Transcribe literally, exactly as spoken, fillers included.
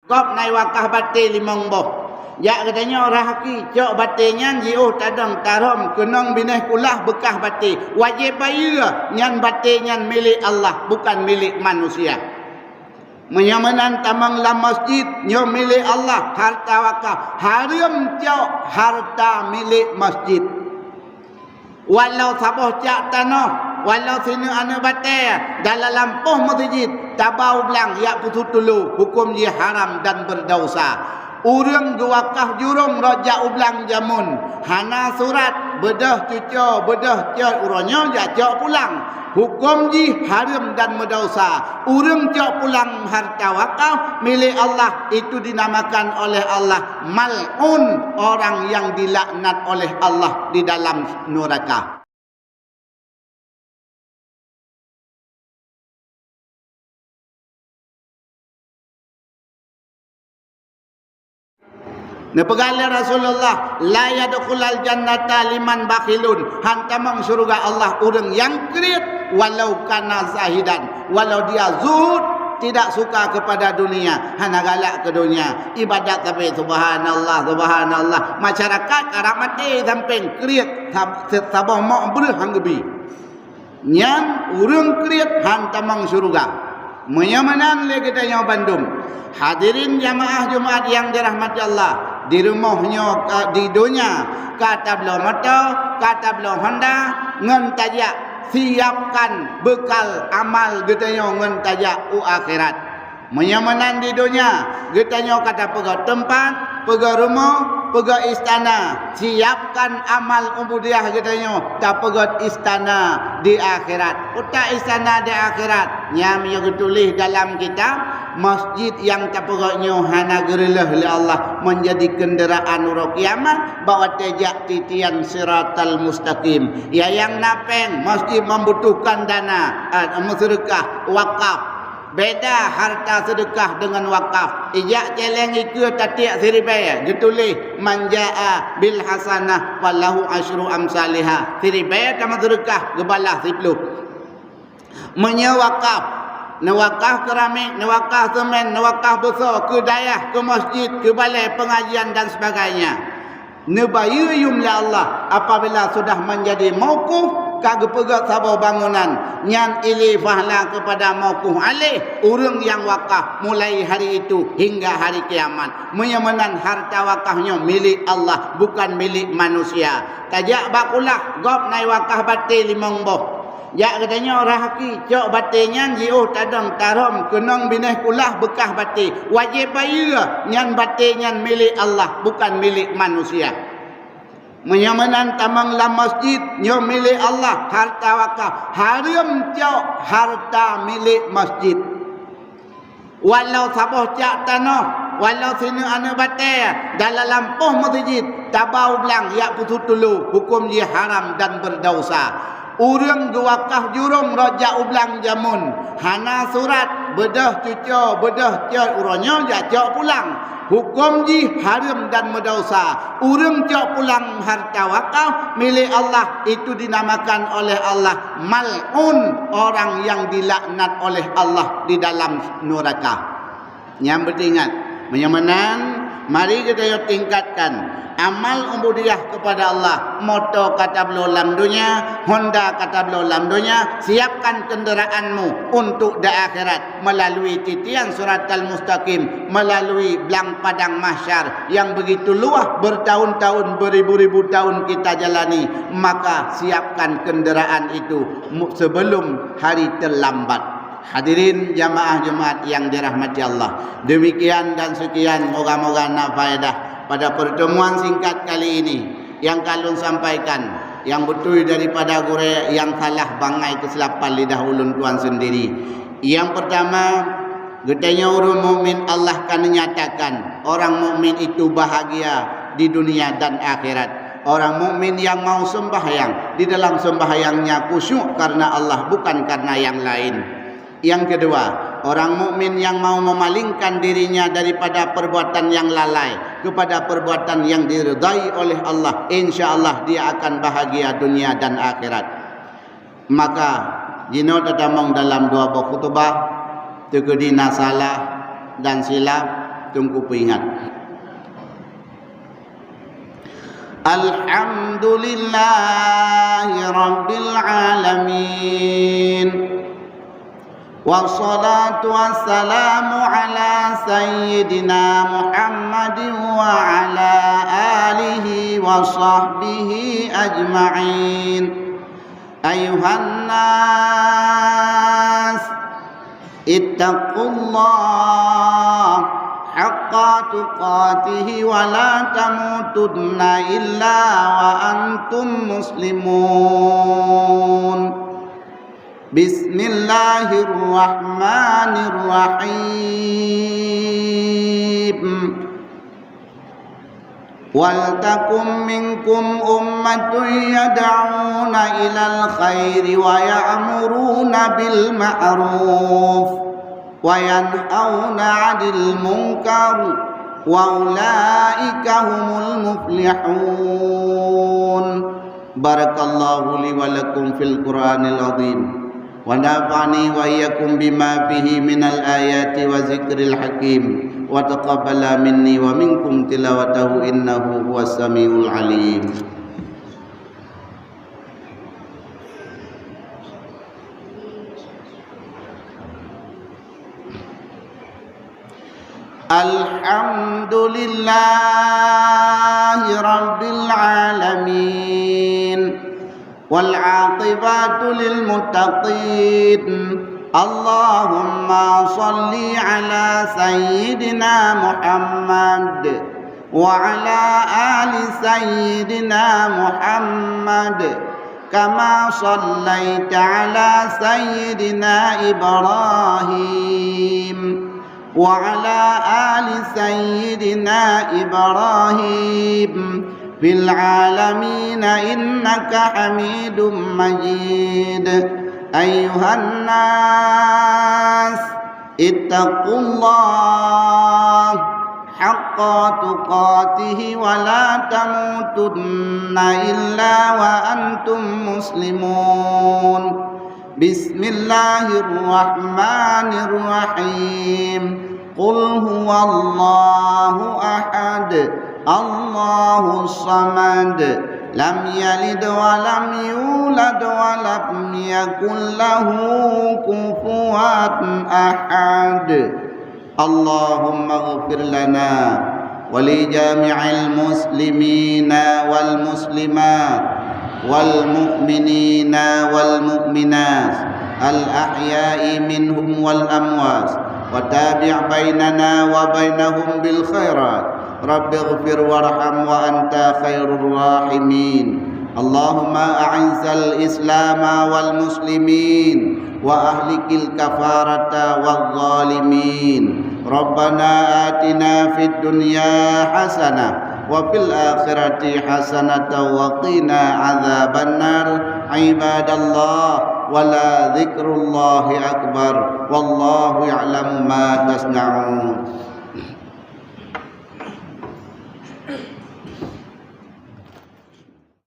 Gob na i wakah batée limong boh. Jak geutanyoe rhah aki, cok batée nyan jiôh tadong tarhom keunong binéh kulah beukah batée. Wajéb bayeue nyan batée nyan milék Allah, bukan milék manusia. Meunyoe meunan tamong lam masjid, nyoe milék Allah, hareuta wakaf. Hareuem cok hareuta milék masjid. Walau saboh cak tanoh, walau sineuk aneuëk batée, dalam lampôh meuseujid, taba u blang jak peusu teulô, huköm jih haram dan beudeusa. Ureuëng geuwakaf jurông rot jak u blang jameun, hana surat, beudôh cuco, beudôh cot, uroe nyoe jak cok pulang. Huköm jih hareuem dan meudeusa. Ureuëng cok pulang hareuta wakaf milék Allah, itu dinamakan oleh Allah mal'un, orang yang dilaknat oleh Allah di dalam nuraka. Neupeugah lé Rasulullah, "La yadkhulul jannata liman bakhilun." Han tamong syeuruga Allah ureuëng nyang kriet, walau kana zahidan, walau dia zuhud, tidak suka kepada dunia, hana galak keu donya, ibadat tapi subhanallah, subhanallah. Masyarakat karab maté sampéng kriet, sab-, saboh mok breueh han geubi. Nyan ureuëng kriet han tamong syeuruga. Meunyoe meunan lé geutanyoe bandum, hadirin jamaah Jumaat nyang dirahmati Allah, di rumoh nyoe ka, di donya, ka tabloe moto, ka tabloe honda, ngon tajak siapkan beukal amal geutanyoe ngon tajak u akhirat. Meunyoe meunan di donya, geutanyoe ka tapeugöt teumpat, peugöt rumoh, peugöt istana, siapkan amal ubudiyah geutanyoe tapeugöt istana di akhirat. Utak istana di akhirat, nyan nyang geutuléh dalam kitab, masjid nyang tapeugöt nyoe hana geureuleuh lé Allah menjadi kenderaan uroe kiamat, bak watée jak titian siratal mustaqim. Ya nyang na péng, masjid membutuhkan dana, ah, meuseudeukah, wakaf. Beda hareuta seudeukah deungon wakaf. Ijak céléng ikeue tatiek siribée, geutuléh, "Man jaa bil hasanah falahu asyru amsaliha." Siribée tamong seudeukah, geubalah siploh. Meunyoe wakaf, neuwakaf keramik, neuwakaf seumén, neuwakaf beusoe, keu dayah, keu masjid, keu balée pengajian dan sebagainya. Neubayeue yum lé Allah apabila sudah manjadi mauquf, ka geupeugöt saboh bangunan, nyan ilée fahla keupada mauquf aléh ureuëng nyang wakaf mulai hari itu hingga hari kiamat. Meunyoe meunan hareuta wakaf nyoe milék Allah, bukan milék manusia. Tajak bak kulah, gob na i wakah batée limong boh. Jak geutanyoe rhah aki, cok batée nyan jiôh tadong tarhom keunong binéh kulah beukah batée. Wajéb bayeue nyan batée nyan milék Allah, bukan milék manusia. Meunyoe meunan tamong lam masjid, nyoe milék Allah, hareuta wakaf. Hareuem cok hareuta milék masjid. Walau saboh cak tanoh, walau sineuk aneuëk batée, dalam lampôh meuseujid, taba u blang jak peusu teulô, huköm jih haram dan beudeusa. Ureuëng geuwakaf jurông rot jak u blang jameun, hana surat, beudôh cuco, beudôh cot, uroe nyoe jak cok pulang. Huköm jih hareuem dan meudeusa. Ureuëng cok pulang hareuta wakaf milék Allah, itu dinamakan oleh Allah mal'un, orang yang dilaknat oleh Allah di dalam nuraka. Nyang beuteuingat, meunyoe meunan, mari geutanyoe tingkatkan amal ubudiyah keupada Allah. Moto ka tabloe lam donya, honda ka tabloe lam donya, siapkan kenderaanmu untuk di akhirat melalui titian siratal mustaqim, melalui blang padang mahsyar yang begitu luas, bertahun-tahun, beribu-ribu tahun kita jalani. Maka siapkan kenderaan itu mu-, sebelum hari terlambat. Hadirin jamaah Jumaat yang dirahmati Allah, demikian dan sekian, moga-moga na faedah pada pertemuan singkat kali ini yang ka lôn sampaikan, nyang beutôi daripada gurée, nyang salah bangai keusilapan lidah ulôn tuan sendiri. Nyang pertama, geutanyoe ureuëng mukmin Allah ka neunyatakan, orang mukmin itu bahagia di dunia dan akhirat. Orang mukmin yang mau sembahyang, di dalam sembahyangnya khusyuk karena Allah, bukan karena yang lain. Yang kedua, orang mukmin yang mau memalingkan dirinya daripada perbuatan yang lalai kepada perbuatan yang diridai oleh Allah, insya Allah dia akan bahagia dunia dan akhirat. Maka, jinoe tatamong dalam dua boh khutubah, teukeudi na salah dan silap, Teungku peuingat. Alhamdulillahi Rabbil Alamin. Wassalatu wassalamu ala Sayyidina Muhammadin wa ala alihi wa sahbihi ajma'in. Ayuhan nas, ittaqullaha haqqa tuqatihi wa la tamutunna illa wa antum muslimun. Bismillahirrahmanirrahim. Waltakum minkum ummatun yad'una ilal khairi wa ya'muruna bil ma'ruf wa yanhauna 'anil munkar wa ulaika humul muflihun. Barakallahu li wa lakum fil Qur'anil azim. Wa nafa'ani wa iyyakum bima fihi minal ayati wa zikril hakim. Wa taqabbala minni wa minkum tilawatahu innahu huwas samiul alim. Alhamdulillahi Rabbil Alamin. Wal aqibatu lil muttaqin. Allahumma shalli ala Sayyidina Muhammad wa ala ali Sayyidina Muhammad kama shallaita ala Sayyidina Ibrahim wa ala ali Sayyidina Ibrahim fil alamin innaka Hamidum Majid. Ayuhan nas, ittaqullaha haqqa tuqatihi wa la tamutunna illa wa antum muslimun. Bismillahirrahmanirrahim. Qul huwallahu ahad. Allahus samad. Lam yalid wa lam yulad wa lam yakul lahu kufuwan ahad. Allahumma ighfir lana wa li jami'il muslimina wal muslimat wal mu'minina wal mu'minat al ahya'i minhum wal amwat wa tabi' bainana wa bainahum bil khairat. Rabbighfir warham wa anta khairur rahimin. Allahumma a'izzal islama wal muslimin wa ahlikil kafarata wadh dhalimin. Rabbana atina fid dunya hasanah wa fil akhirati hasanatan wa qina adzabannar. Ibadallah, wa la dzikrullahi akbar. Wallahu ya'lamu ma tasna'un.